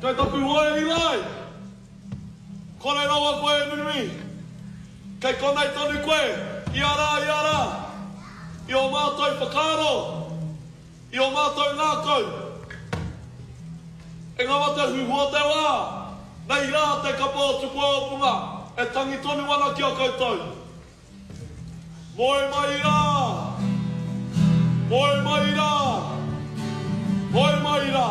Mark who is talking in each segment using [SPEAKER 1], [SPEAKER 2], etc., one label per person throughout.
[SPEAKER 1] Kei taku wae Eli! Kore rawa koe e nunui. Kei konei tonu koe, ia rā, ia rā, i ō mātou whakaaro, i ō mātou ngākau. E ngā mate huhua te wā, nei rā te kapa o Tupua o Punga e tangi tonu ana ki a koutou. Moe mai rā! Moe mai rā! Moe mai rā!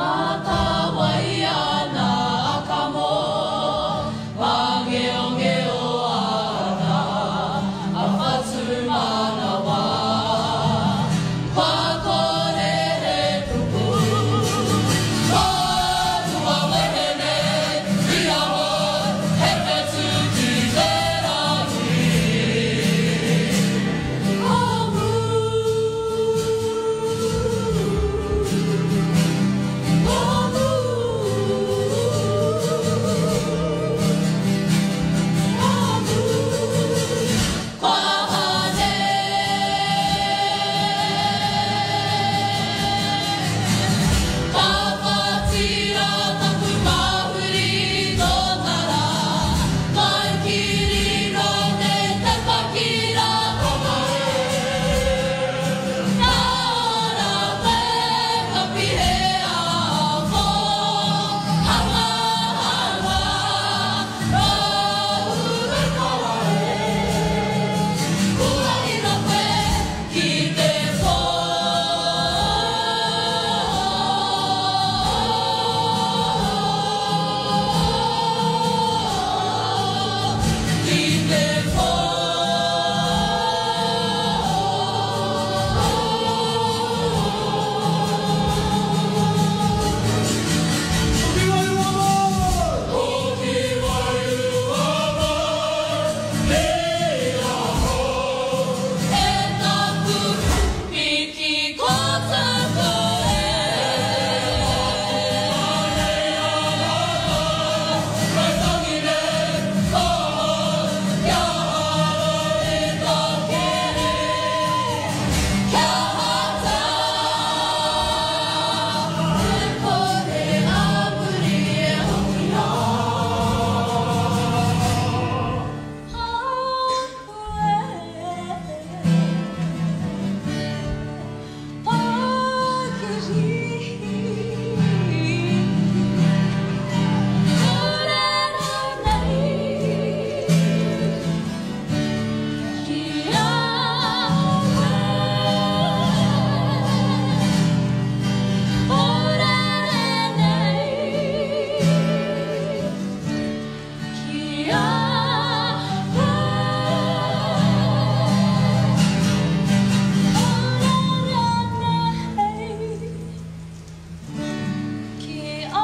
[SPEAKER 2] Mātāwai ana a Kamo, māngeongeo ana a Whatumanawa. Kua kore he kupu, kua wehe nei i ahau he whetū ki te rangi. Ka mū, ka mū, ka mū. Kua hane. Ka whati rā taku māhuri tōtara, Kai kiri rānei te pakira kamae. Ka ora koe ka pihe ā-pō, hanga hanga rō kawa e. Kua ira koe ki te pō. Ki te pō.
[SPEAKER 1] Hoki wairua mai!
[SPEAKER 2] Hoki wairua mai, ki ahau. E taku piki ko taku e. Kei tangi nei ahau kia hara i ta kiri. Kia hata e kore a muri e hoki rā. A koe pakirihi. Kōrero nei ki a koe. Kōrere nei ki a koe. Kōrere nei ki a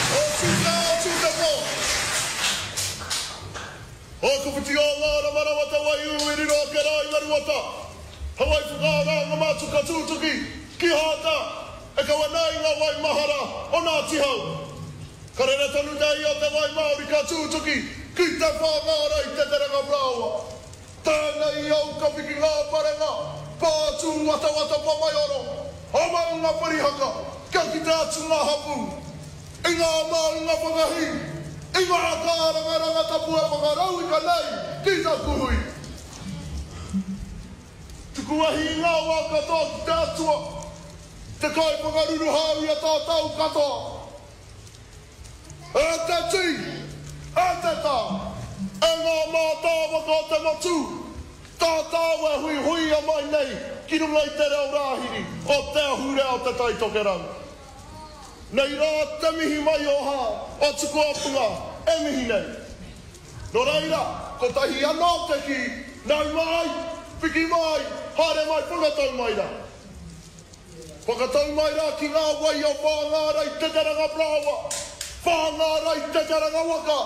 [SPEAKER 3] O Tū-te ao, Tū-te-pō! O Kuwhiti o ngā rawarawa te waiū i riro ake rā i Maruata. Hawai whakaara ngā mātuka tūtuki ki Hāta e kawe nā i ngā wai mahara o Ngāti Hau. Ka rere tonu te ia o te wai Māori ka tūtuki ki te Whāngārei te terenga parāoa. Tēnei au ka piki ngā parenga, pā tūwatawata pa maioro, a maunga parihaka kia kite atu ngā hapū i ngā maunga whakahī, i ngā kārangaranga tapu e whakarauika nei ki taku hui. Tuku ahi i ngā wā katoa ki te Atua, te Kaiwhakaruruhau i a tātou katoa. E te tī, e te tā, e ngā mātāwaka o te matū, tātou e huihuia mai nei ki runga i te reo rāhiri o te ahurea o Te Tai Tokerau. Nei rā te mihi maioha o Tukuapunga e mihi nei. Nō reira, kotahi anō te kī, nau mai, piki mai, haere mai whakatau mai rā. Whakatau mai rā ki ngā wai o Whāngārei Te Teranga Parāoa, Whāngārei Te Teranga Waka,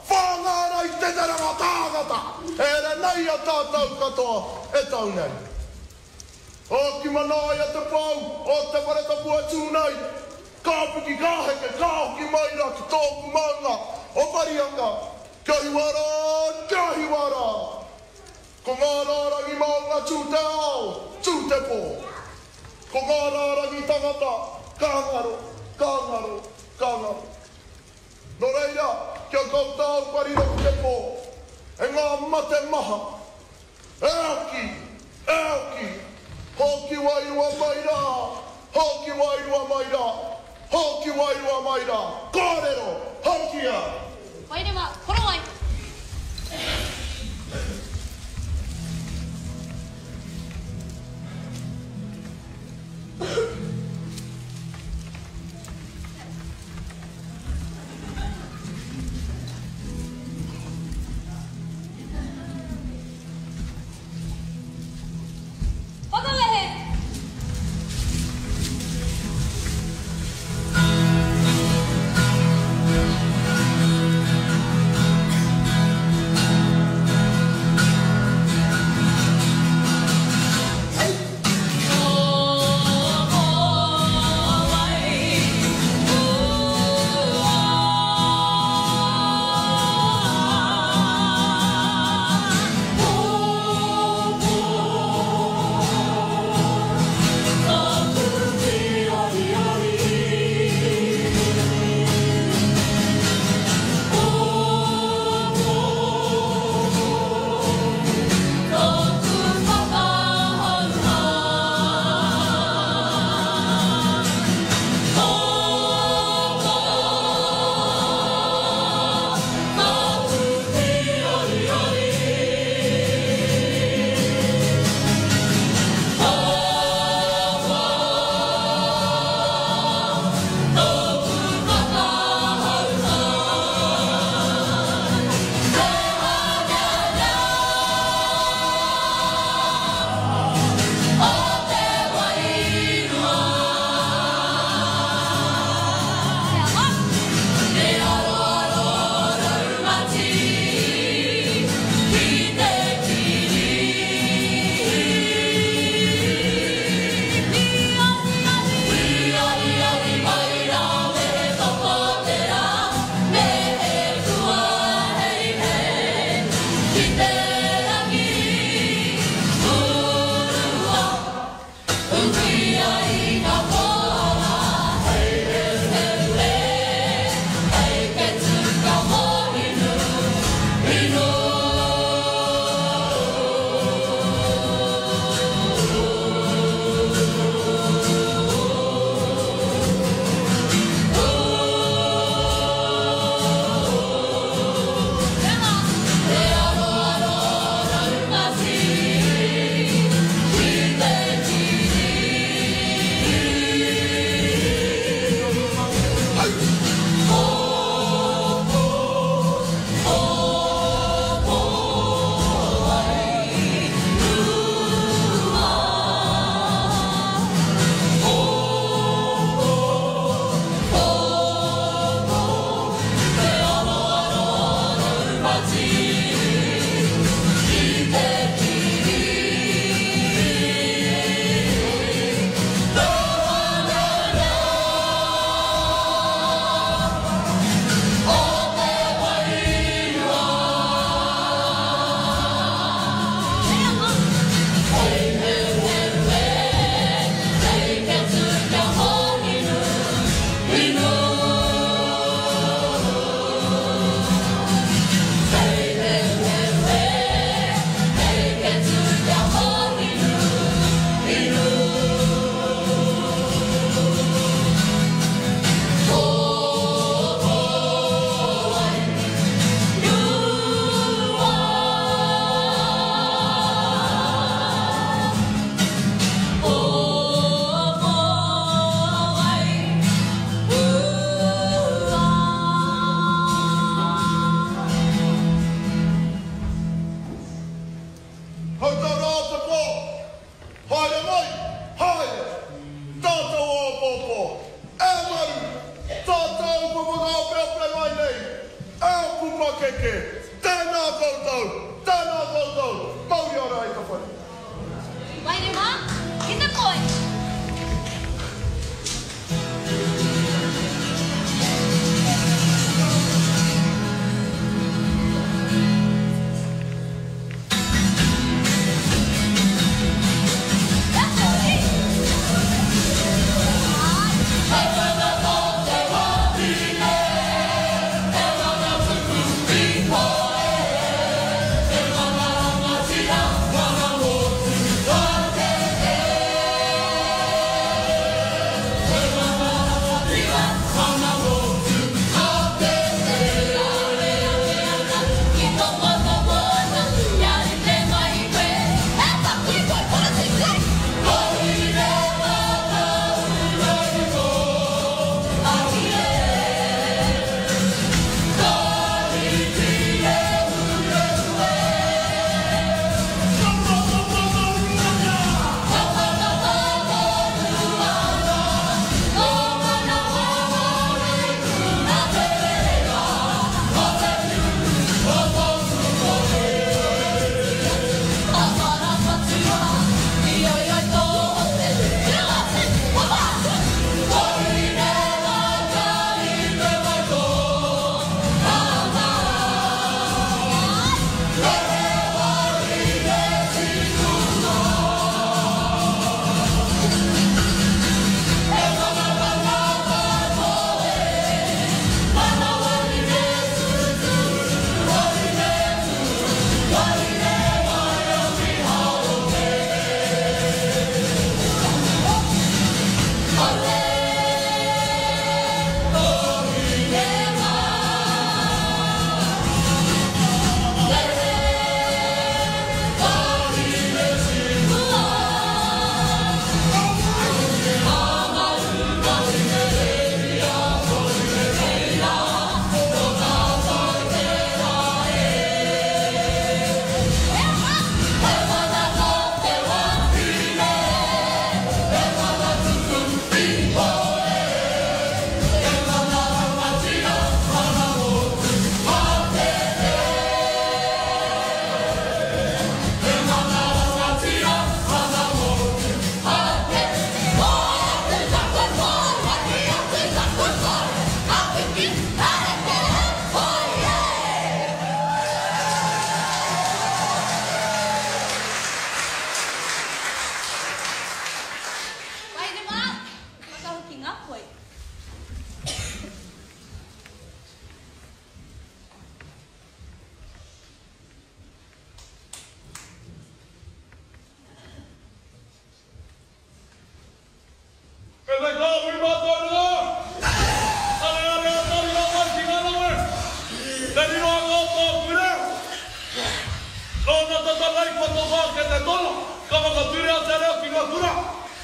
[SPEAKER 3] Whāngārei Te Teranga Tāngata, e ere nei a tātou katoa e tau nei. Hoki manaia te pou o te whare tapu e tū nei. Ka piki, ka heke, ka hoki mai rā ki tōku maunga o Marianga. Kia hiwa rā, kia hiwa rā. Ko ngā rārangi maunga tū te ao, tū te pō. Ko ngā rārangi tangata, ka ngaro, ka ngaro, ka ngaro. Nō reira, kia koutou ka riro ki te pō, e ngā mate maha, e oki, e oki, hoki wairua mai rā, hoki wairua mai rā, hoki wairua mai rā, kōrero, hokia!
[SPEAKER 4] Wairema, korowai!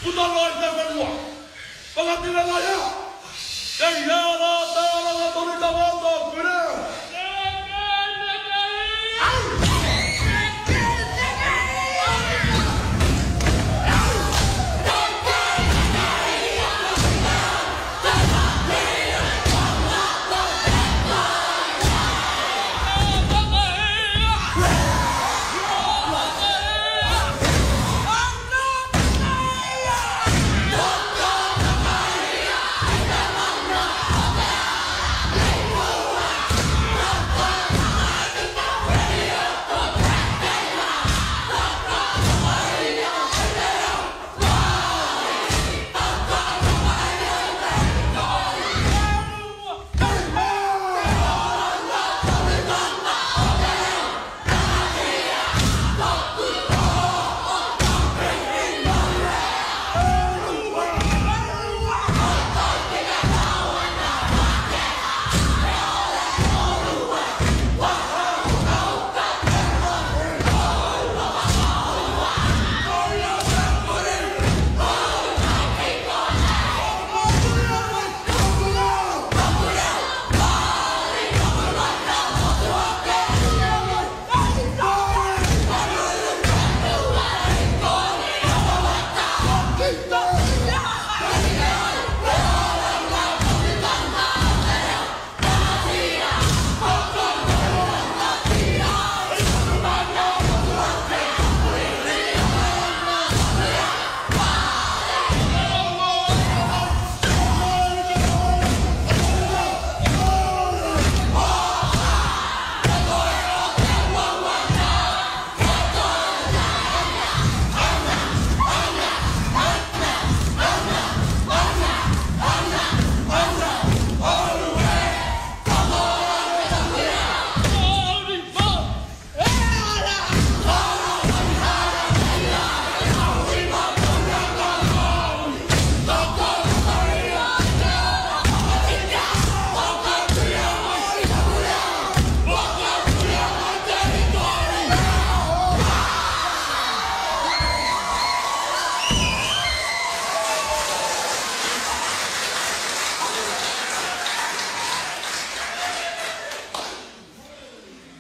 [SPEAKER 1] Puta noa i te whenua. Whakatinanaia. Kei hea rā te oranga tonutanga o tōku reo?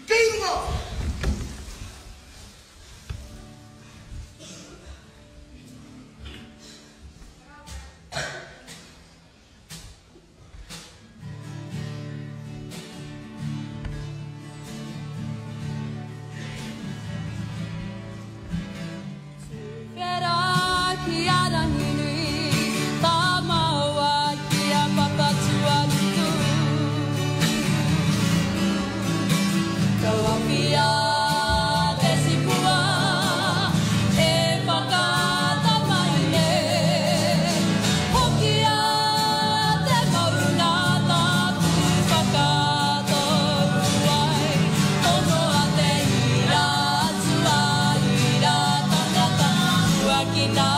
[SPEAKER 3] Ki runga!
[SPEAKER 2] Tuwhera ki a Ranginui, tāmaua ki a Papatūānuku. Kauawhia te sipua e whakaata mai nei. Hokia te maunga tapu whakatau ai. Tonoa te ira atua, ira tangata, huakina.